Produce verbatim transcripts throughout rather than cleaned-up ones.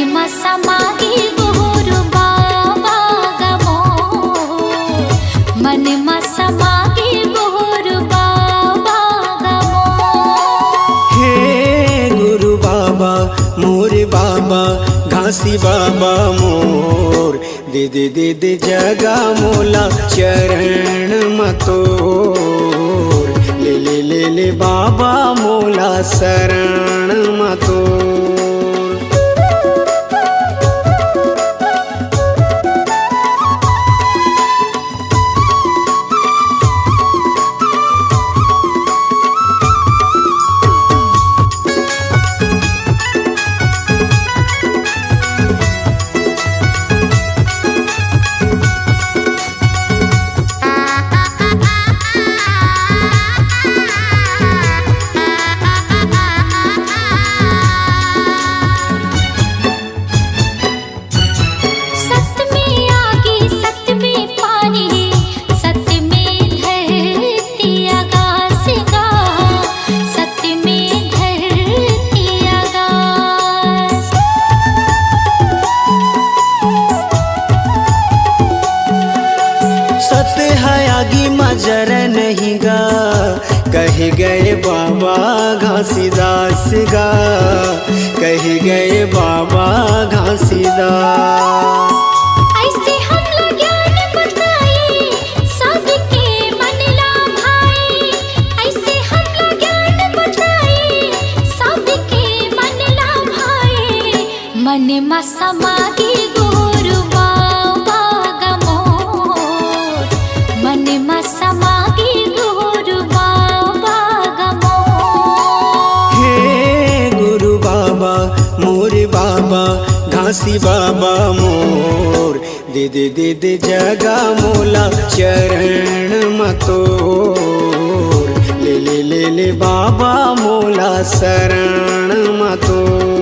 म समागे गुरु बाबा ग मोर, मन म समागे गुरु बाबा ग मोर। हे गुरु बाबा, मोर बाबा, घासी बाबा मोर, दे दे दे दे जगा मोला चरण म तोर, ले ले ले ले बाबा मोला शरण म तोर। सत में आगी, सत में पानी, सत में धरती आकाश गा, सत में धरती आकाश। सत है आगी म जर नहीं गा, कहे गए बाबा घासीदास गा, कहे गए बाबा घासीदास। ऐसे हमला ज्ञान बताए, सबके मन ला भाए। ऐसे हमला ज्ञान बताए, सबके मन ला भाए। मन म समागे गुरु बाबा ग मोर, मन म समागे गुरु बाबा ग मोर। हे गुरु बाबा, मोर बाबा, घासी बाबा मोर, दे दे दे दे जगा मोला चरण म तोर, ले ले ले ले बाबा मोला शरण म तोर।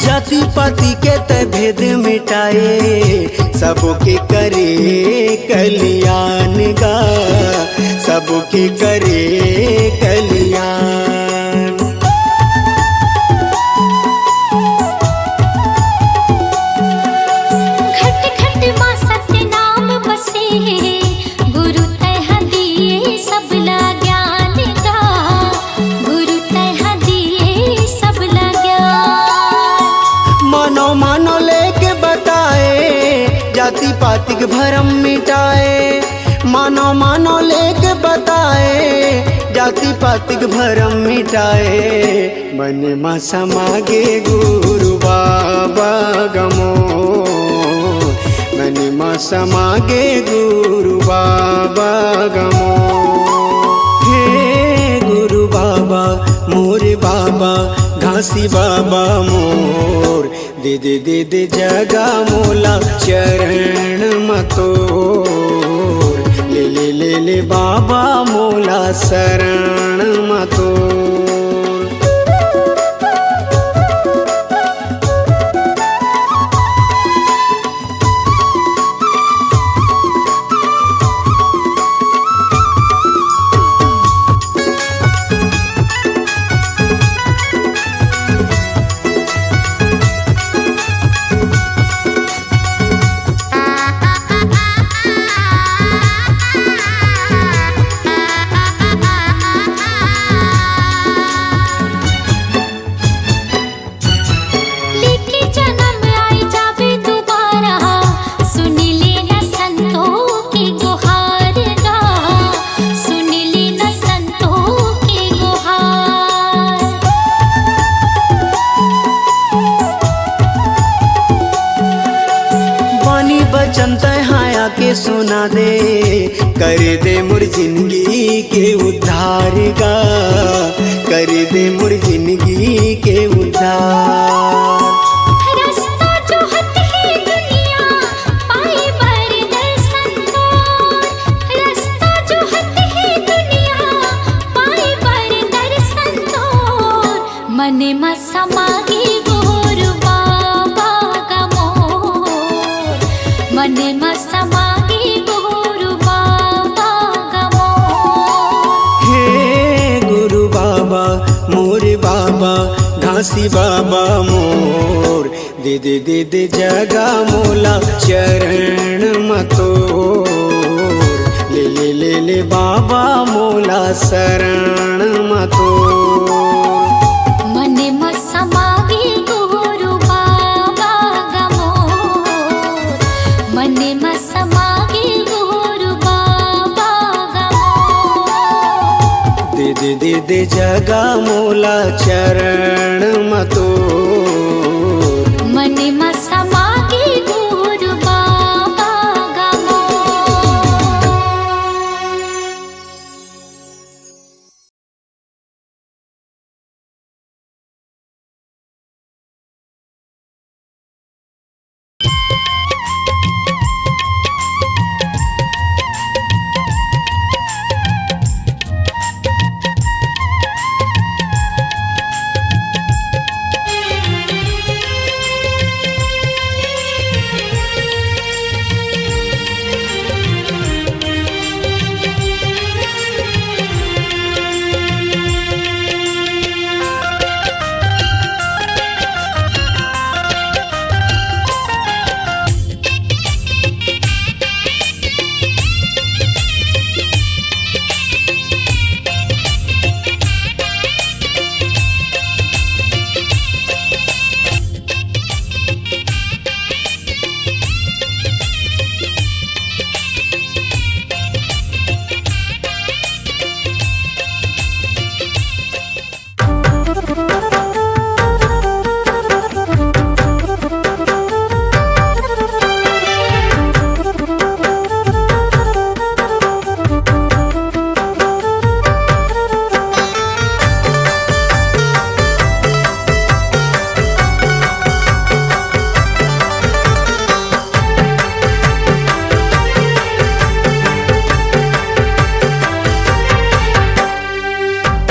जाति पाति के तै भेद मिटाए, सबके करे कल्याण गा, सबके करे कल्याण। घट घट मा सत्य नाम बसे, गुरु तैं दिए सबला ज्ञान गा, गुरु तैं दिए सबला ज्ञान। मानो मानो लेके बताए, जाति पातिक भरम मिटाए। मानो मानो लेके बताए, जाति पातिक भरम मिटाए। मन म समागे गुरु बाबा ग मोर, मन म समागे गुरु बाबा ग मोर। हे गुरु बाबा, मोर बाबा, घासी बाबा मोर, दे दे दे दे जगा मोला चरण म तोर, ले ले ले ले बाबा मोला शरण म तोर। लेके जनम आए जाबे दोबारा, सुन लेना संतों के गुहार गा, सुन लेना संतों के गुहार। बानी बचन तै हाया के सुना दे, कर दे मोर जिंदगी के उद्धार गा। कर दे मोर जिंदगी के उद्धार। रस्ता जोहत हे दुनिया पाए बर दर्शन तोर, रस्ता जोहत हे दुनिया पाए बर दर्शन तोर। मने म समागे गुरु बाबा गा मोर, मने म समागे गुरु बाबा गा मोर। हे गुरु बाबा, मोरे बाबा, घासी बाबा मोर, दे दे दे दे जगा मोला चरण म तोर। ले ले ले ले बाबा मोला शरण म तोर। मने म समागे गुरु बाबा गा मोर, मने म समागे गुरु बाबा गा मोर। दे दे दे दे जगा मोला चरण म तोर। मने म समागे गुरु बाबा गा मोर।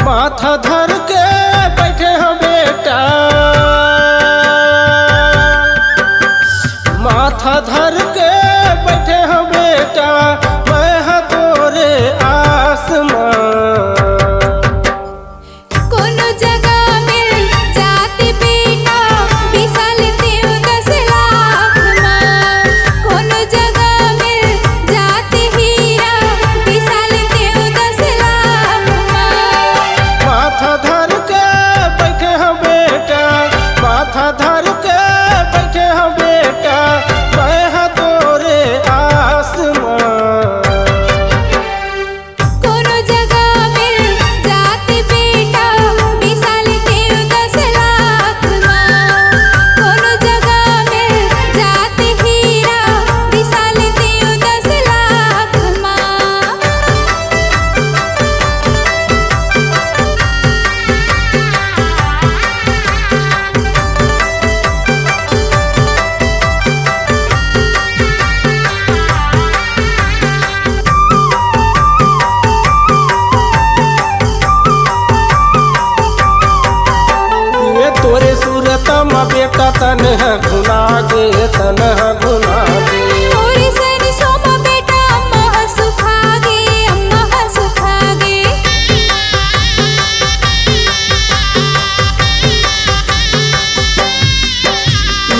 माथा धर के बैठे हो बेटा, माथा धर के बैठे हो बेटा, मैं हा तोरे आस मा। कोनो जगह मिल जाते बेटा, बिसा लेतेंव दस लाख मा। कोनो जगह मिल जाते हीरा, बिसा लेतेंव दस लाख मा। माथा धर के बैठे हो बेटा, माथा धर के बैठे हो बेटा, मैं हा तोरे आस मा। कोनो जगह मिल जाते बेटा, बिसा लेतेंव दस लाख मा। कोनो जगह मिल जाते हीरा, बिसा लेतेंव दस लाख मा। ये तोरे सूरत म बेटा तन ह घुना गे, तन ह घुना गे। तोरे सरसों म बेटा अम्मा ह सुखा गे, अम्मा ह सुखा गे।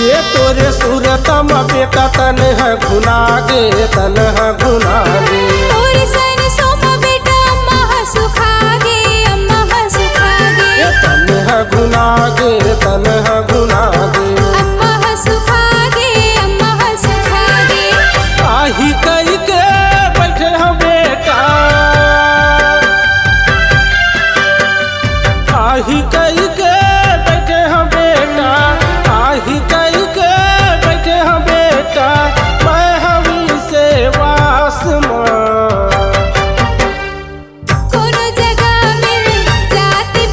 ये तोरे सूरत म बेटा तन ह घुना गे, तन ह घुना गे। तोरे सरसों म बेटा अम्मा ह सुखा गे, अम्मा ह सुखा गे। ये तन ह घुना गे, तन ह घुना गे। अम्मा ह सुखा गे, अम्मा ह सुखा गे। आही कहि के बैठे हो बेटा, आही कहि के बैठे हो बेटा, आही कहि के बैठे हो बेटा, मैं हवी से वास मा। कोनो जगह मिल जाते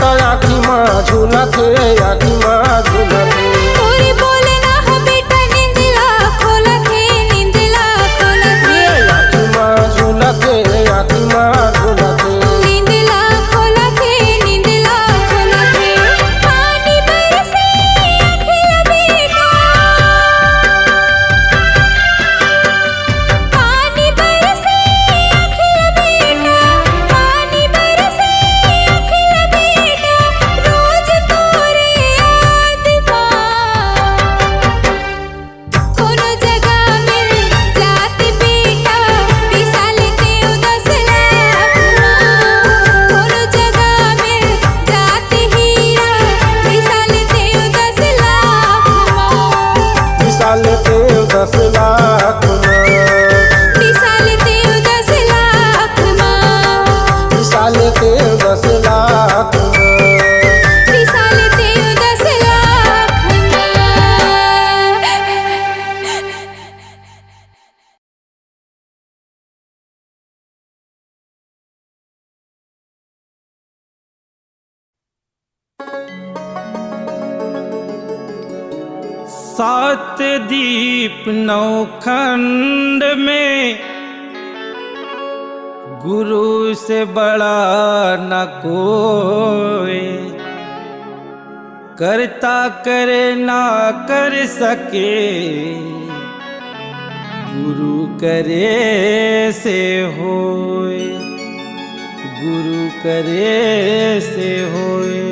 आँखी मा झूलत हे, आँखी मा झूलत हे। तोरे बोलना ह बेटा नींद ला खोलत हे, नींद ला खोलत हे। आँखी मा झूलत हे, आँखी मा झूलत हे। नींद ला खोलत हे, नींद ला खोलत हे। पानी बरसे अखिल बेटा। पानी बरसे अखिल बेटा, पानी बरसे अखिल बेटा, रोज तोरे याद मा। कोनो जगह मिल जात बेटा, बिसा लेतेंव दस लाख मा। कोनो जगह मिल जात हीरा, बिसा लेतेंव दस लाख मा। बिसा लेतेंव दस लाख मा। बिसा लेतेंव दस लाख मा। बिसा लेतेंव दस लाख मा। बिसा लेतेंव दस लाख मा। सात दीप नौ खंड में गुरु से बड़ा न कोई। करता करे ना कर सके, गुरु करे से होए, गुरु करे से होए।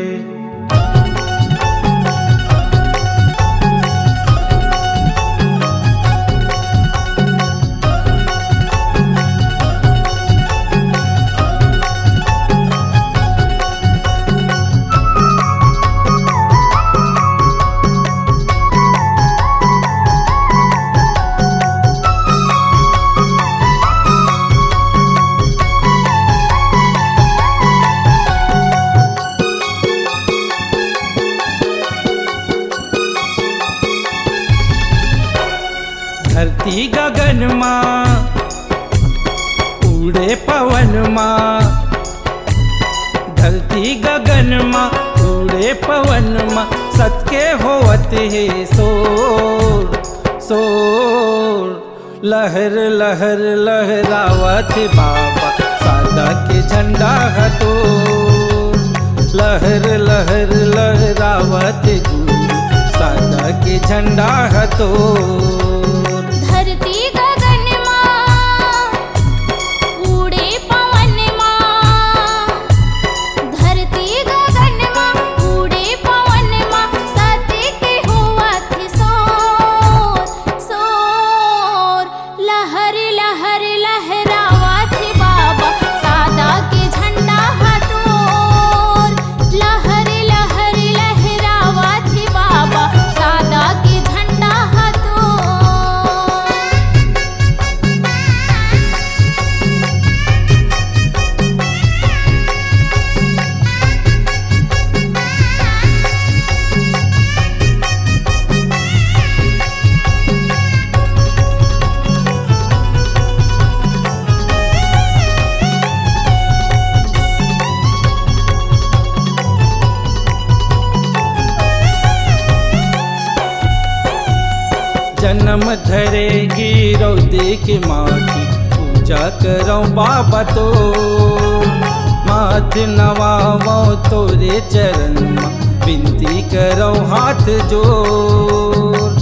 धरती गगन मा उड़े पवन मा, धरती गगन मा उड़े पवन मा, सत के होवत हे शोर, शोर। लहर लहर लहरावत बाबा सादा के झंडा ह तो। लहर लहर लहरावत गुरु सादा के झंडा ह तो। धरती गगन मा उड़े पवन मा, धरती गगन मा उड़े पवन मा, सत के होवत हे शोर, शोर। लहर लहर लहरावत हे बाबा सादा के झंडा ह तोर। लहर लहर लहरावत हे बाबा सादा के झंडा ह तोर। जनम धरे गिरौदे के माटी, पूजा करौं बाबा तोर। माथ नवावौं तोरे चरण मा, बिनती करौं हाथ जोर।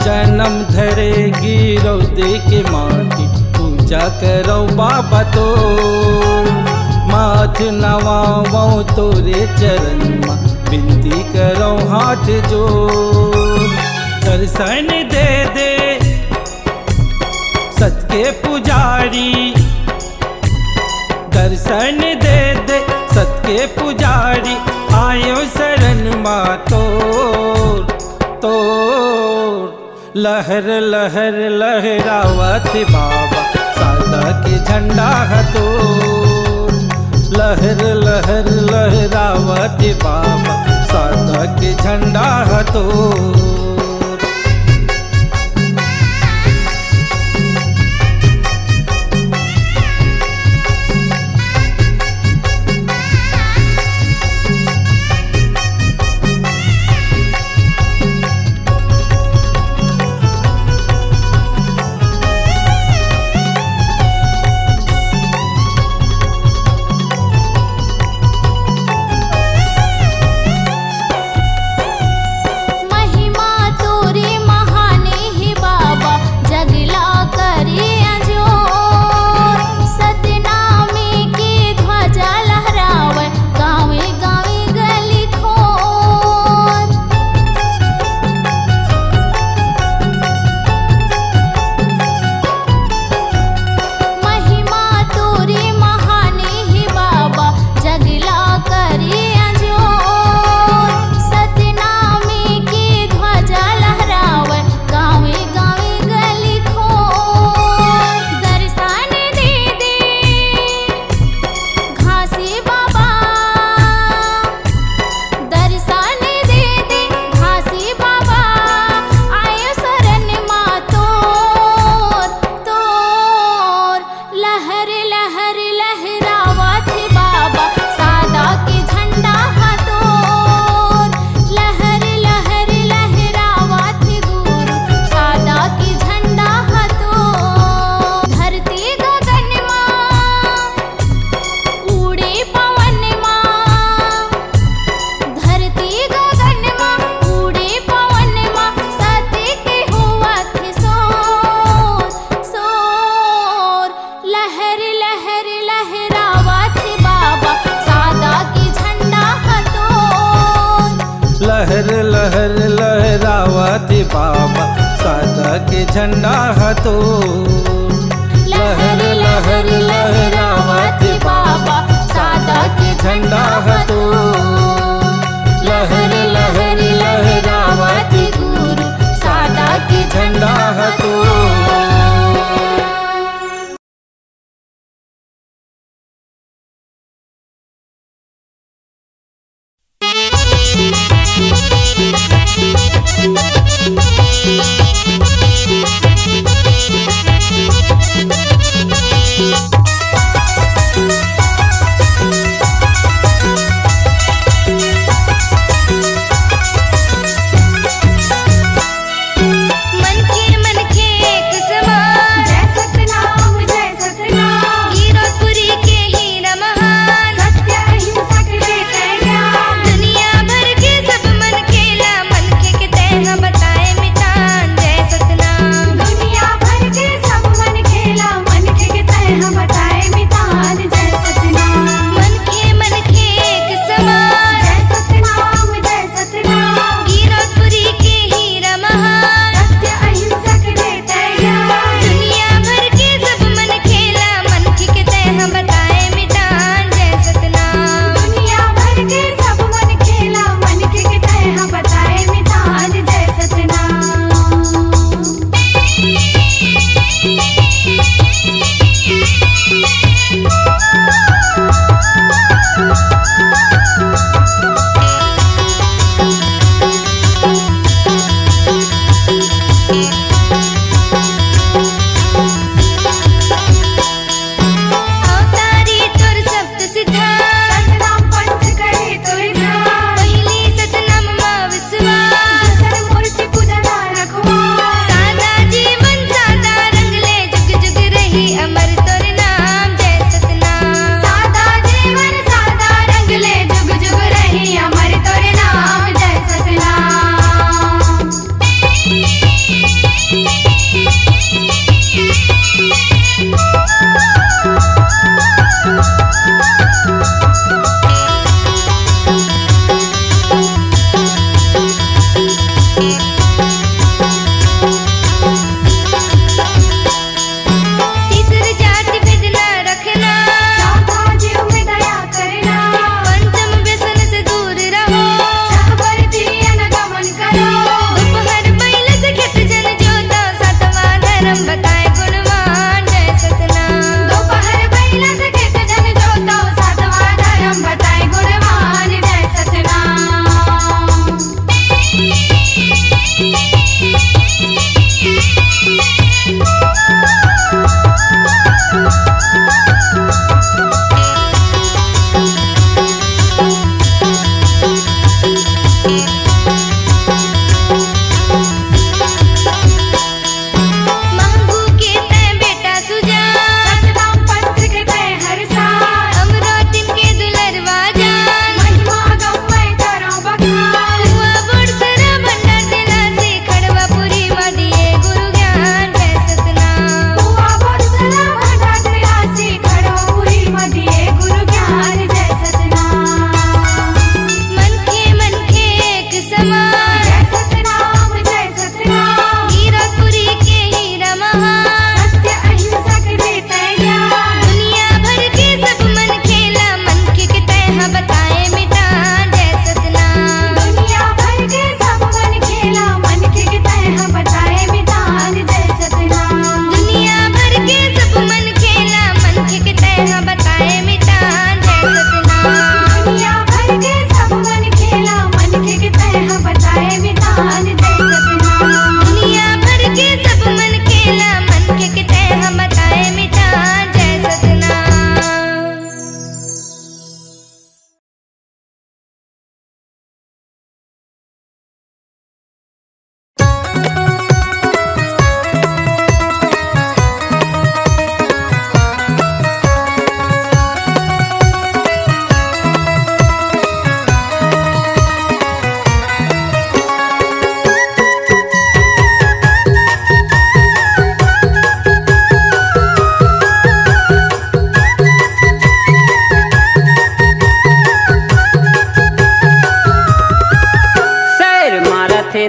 जनम धरे गिरौदे के माटी, पूजा करौं बाबा तोर। माथ नवावौं तोरे चरण मा, बिनती करौं हाथ जोर। दर्शन दे दे सत के पुजारी, दर्शन दे दे सत के पुजारी, आएंव शरण मा तोर, तोर। लहर लहर लहरावत बाबा सादा के झंडा ह तोर। लहर लहर लहरावत बाबा सादा के झंडा ह तोर। लहर लहरावत बाबा सादा के झंडा ह तो। लहर लहर लहरावत बाबा सादा के झंडा ह तो। लहर लहर लहरावत गुरु सादा के झंडा ह तो।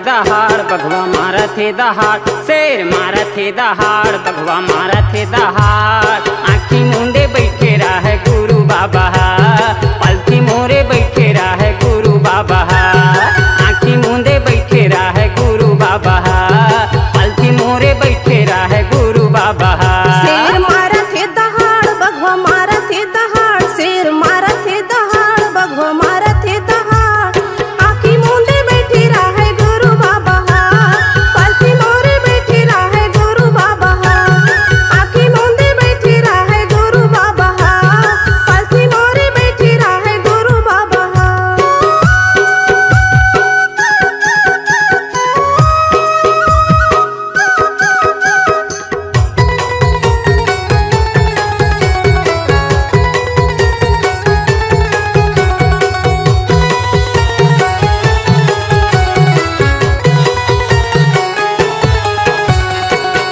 दहाड़ बघवा मारत हे दहाड़, शेर मारत हे दहाड़, बघवा मारत हे दहाड़। आँखी मूंदे बइठे रहय गुरु बाबा ह, पालथी मोरे बइठे रहय गुरु बाबा ह। आँखी मूंदे बइठे रहय गुरु बाबा ह, पालथी मोरे बइठे रहय गुरु बाबा ह। शेर मारत हे दहाड़, बघवा मारत हे दहाड़, शेर मारत हे दहाड़, बघवा मारत हे दहाड़। आँखी मूंदे बइठे रहय गुरु बाबा ह, पालथी मोरे बइठे रहय गुरु बाबा ह। आँखी मूंदे बइठे रहय गुरु बाबा ह, पालथी मोरे बइठे रहय गुरु बाबा ह।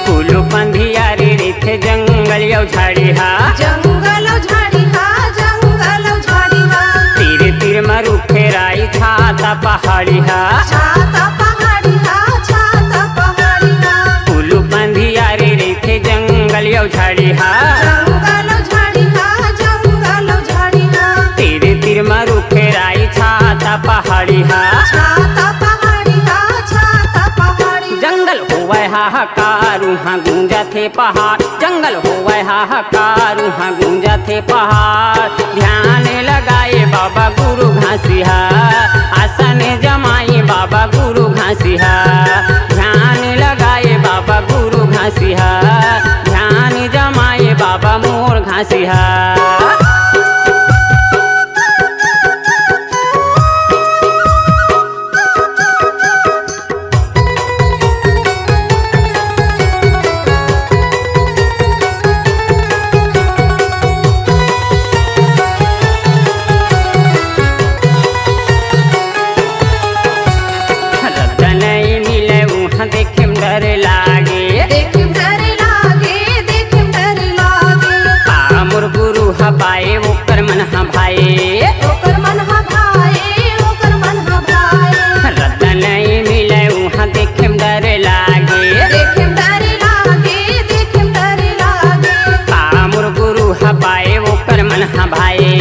कुलू पंधियारी रहिथे जंगल अउ झाड़ी हा। जंगल अउ झाड़ी हा, जंगल अउ झाड़ी हा। तीर तीर म रूखे राई छाता पहाड़ी हा। छाता पहाड़ी हा, छाता पहाड़ी हा। कुलू पंधियारी रहिथे जंगल अउ झाड़ी हा। जंगल अउ झाड़ी हा, जंगल अउ झाड़ी हा। तीर तीर म रूखे राई छाता पहाड़ी हा। छाता पहाड़ी हा, छाता पहाड़ी। जंगल होवय हाहाकार, उहाँ गूंजथे पहाड़। जंगल होवय हाहाकार, उहाँ गूंजथे पहाड़। ध्यान लगाए बाबा गुरु घासीहा, आसन जमाए बाबा गुरु घासीहा। ध्यान लगाए बाबा गुरु घासीहा, ध्यान जमाए बाबा मोर घासीहा। रद्दा नइ मिलय उहाँ देखे म डर लागे। देखे म डर लागे, देखे म डर लागे। आ मोर गुरु ह पाए ओकर मन ह भाए। ओकर मन ह भाए, ओकर मन ह भाए। रद्दा नइ मिलय उहाँ देखे म डर लागे। देखे म डर लागे, देखे म डर लागे। आ मोर गुरु ह पाए ओकर मन ह भाए।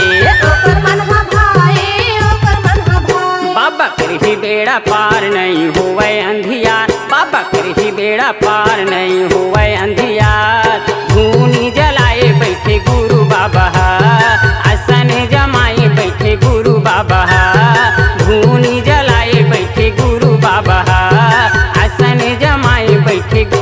ओकर मन ह भाए, ओकर मन ह भाए। बाबा करही बेड़ा पार नइ होवय अंधियार। बाबा करही बेड़ा पार नइ होवय अंधियार। धूनी जलाए बइठे गुरु बाबा ह, आसन जमाए बइठे गुरु बाबा ह। धूनी जलाए बइठे गुरु बाबा ह, आसन जमाए बइठे गु-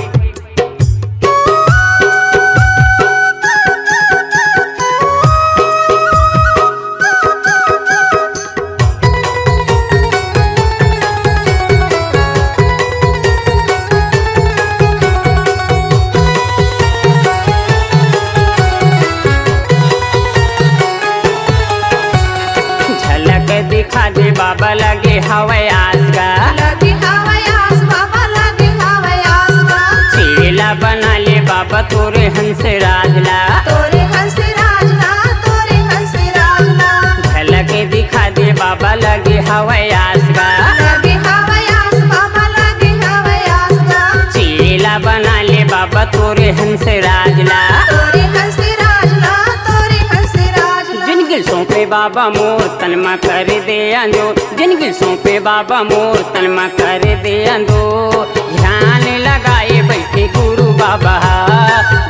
झलक दिखा दे बाबा, लगे हवय आस गा। लगे हवय आस बाबा, लगे हवय आस गा। चेला बना ले बाबा तोरे हंस राज ला। तोरे हंस राज ला, तोरे हंस राज ला। झलक दिखा दे बाबा, लगे हवय आस गा। लगे हवय आस बाबा, लगे हवय आस गा। चेला बना ले बाबा तोरे हंस राज ला। तोरे हंस राज ला, तोरे हंस राज ला। जिनगी ल सौंपे बाबा मोर तन म कर दे अंजोर। जिनगी ल सौंपे बाबा मोर तन म कर दे अंजोर। ध्यान लगाए बइठे गुरु बाबा ह,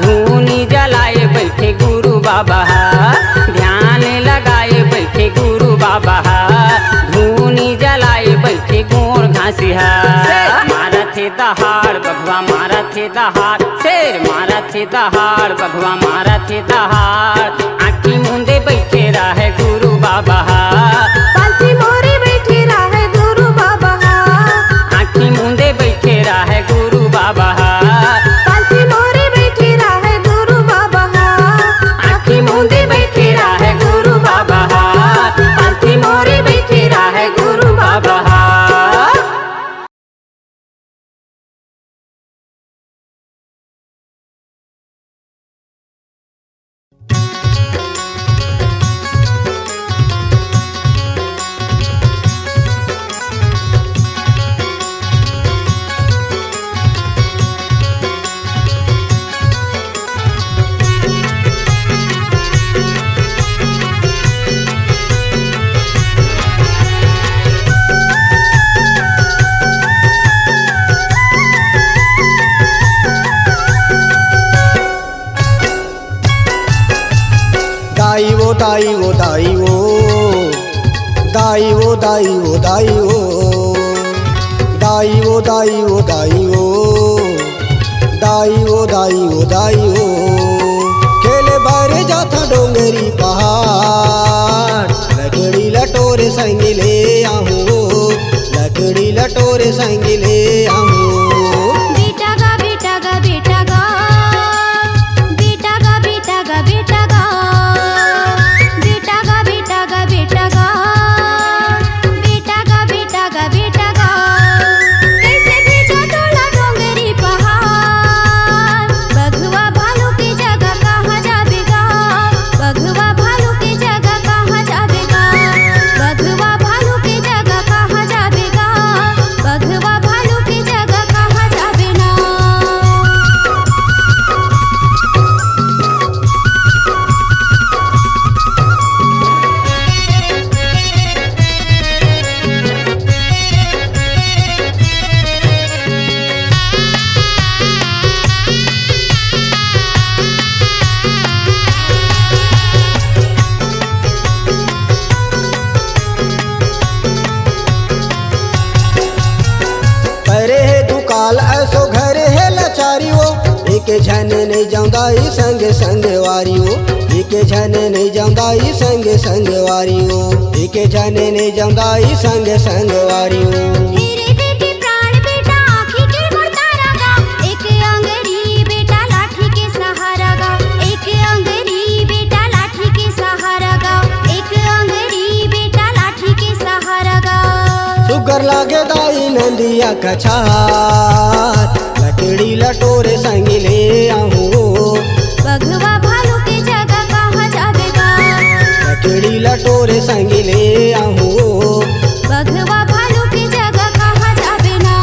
धूनी जलाए बइठे गुरु बाबा ह। ध्यान लगाए बइठे गुरु बाबा ह, धूनी जलाए बइठे गोर घासीहा। मारत हे दहाड़ बघवा, मारत हे दहाड़, शेर मारत हे दहाड़, बघवा मारत हे दहाड़। आँखी मूंदे बइठे रहय गुरु बाबा ह। पालथी मोरे बइठे रहय गुरु बाबा ह। आँखी मूंदे बइठे रहय गुरु बाबा ह। पालथी मोरे बइठे रहय गुरु बाबा ह। आँखी मूंदे बइठे रहय गुरु बाबा ह। पालथी मोरे बइठे रहय गुरु बाबा ह। दाई वो, दाई वो, दाई वो, दाई वो, दाई वो, दाई वो, दाई वो, दाई वो, दाई वो, दाई वो, दाई वो, दाई वो। खेले बर जाथन डोंगरी पहाड़, लकड़ी लटोरे संग ले आहूँ, लकड़ी लटोरे संग ले आहूँ। बेटा गा, बेटा गा, बेटा गा, बेटा गा, बेटा गा, बेटा गा, बेटा गा, बेटा गा, बेटा गा, बेटा गा, बेटा गा, बेटा गा। कइसे भेजों तोला डोंगरी पहाड़, बघवा भालू के जगह कहाँ जाबे गा, बघवा भालू के जगह कहाँ जाबे गा, बघवा भालू के जगह कहाँ जाबे गा, बघवा भालू के जगह कहाँ जाबे ना। अरे हे दुकाल असो घरे हे लाचारी वो, एक झन नइ जावंव दाई संग संगवारी वो, एक झन नइ जावंव दाई संग संगवारी वो, एक झन नइ जावंव दाई संग संगवारी वो। हे रे बेटी प्राण बेटा आँखी के मोर तारा गा, एक अंगरी बेटा लाठी के सहारा गा, एक अंगरी बेटा लाठी के सहारा गा, एक अंगरी बेटा लाठी के सहारा गा। सुग्घर लागे दाई नंदिया कछार, लकड़ी लटोरे संग ले आहूँ। बघवा भालू के जगह कहाँ जाबे गा, लकड़ी लटोरे संग ले आहूँ। बघवा भालू के जगह कहाँ जाबे ना।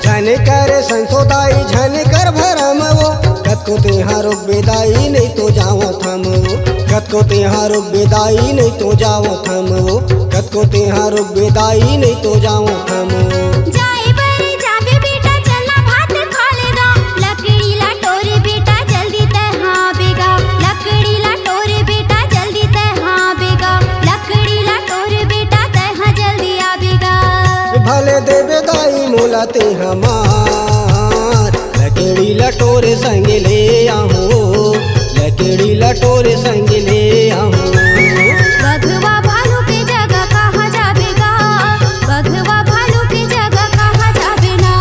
झन कर संसो दाई, झन कर भरम वो, कतको तेहा रोकबे दाई, नइ तो जावंव थम वो, कतको तेहा रोकबे दाई, नइ तो जावंव थम वो, कतको तेहा रोकबे दाई, नइ तो जावंव थम वो। जाए बर जाबे बेटा, चल ना भात खा ले गा, लकड़ी लटोरे बेटा, जल्दी तैं आबे गा, लकड़ी लटोरे बेटा, जल्दी तैं आबे गा, लकड़ी लटोरे बेटा, तैं जल्दी आबे गा। भले देबे दाई मोला तें हमार, लकड़ी लटोरे संग ले आहूँ, लकड़ी लटोरे संग ले आहूँ। बघवा भालू के जगह कहाँ जाबे गा, बघवा भालू के जगह कहाँ जाबे ना।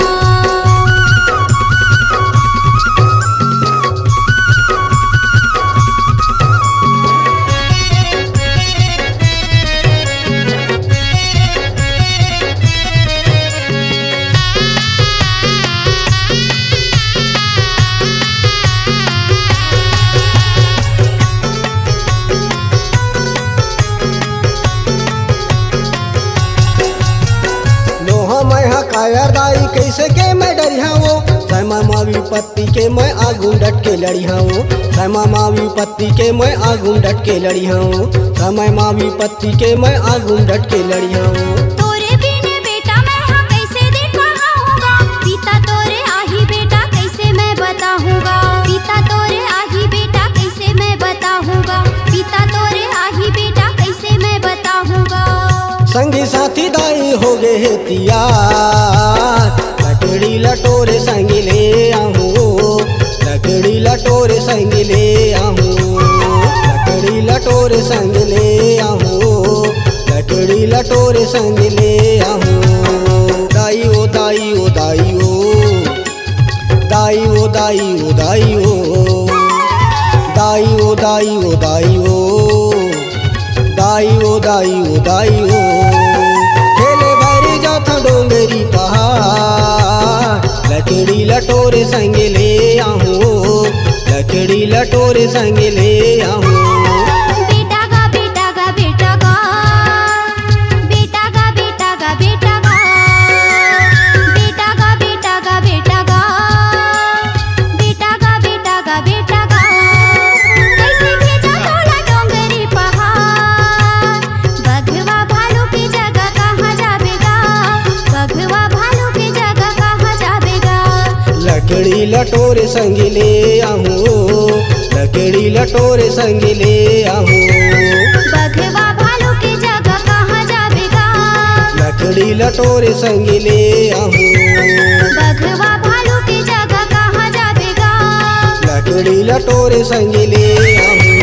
लोहा मैं हा कायर दाई, कइसे के मैं डरिहावों, समय मा विपत्ति के मैं आगू डट के लड़िहावों, समय मा विपत्ति के मैं आगू डट के लड़िहावों, समय मा विपत्ति के मैं आगू डट के लड़िहावों। तोरे बिन बेटा मैं हा कइसे दिन पहाहूँ गा, पिता तोरे आही बेटा कइसे मैं बताहूँ गा, पिता तोरे आही बेटा कइसे मैं बताहूँ गा, पिता तोरे आही बेटा कइसे मैं बताहूँ गा। संगी साथी दाई हो गे हे तियार, लकड़ी लटोरे संग ले आहूँ, लकड़ी लटोरे संग ले आहूँ, लकड़ी लटोरे संग ले आहूँ, लकड़ी लटोरे संग ले आहूँ। दाई ओ, दाई ओ, दाई ओ, दाई ओ, दाई ओ, दाई ओ, दाई ओ, दाई ओ, दाई ओ। दाई ओ, दाई ओ, दाई ओ, खेले बर जाथन डोंगरी पहाड़, लकड़ी लटोरे संग ले आहूँ, लकड़ी लटोरे संग ले आहूँ। बेटा गा, बेटा गा, बेटा गा, लकड़ी ल टोरे संगी ले आहूँ, लकड़ी ल टोरे संगी ले आहूँ। बघवा भालू के जगह कहाँ जाबे गा? लकड़ी ल टोरे संगी ले आहूँ। बघवा भालू के जगह कहाँ जाबे गा? लकड़ी ल टोरे संगी ले आहूँ।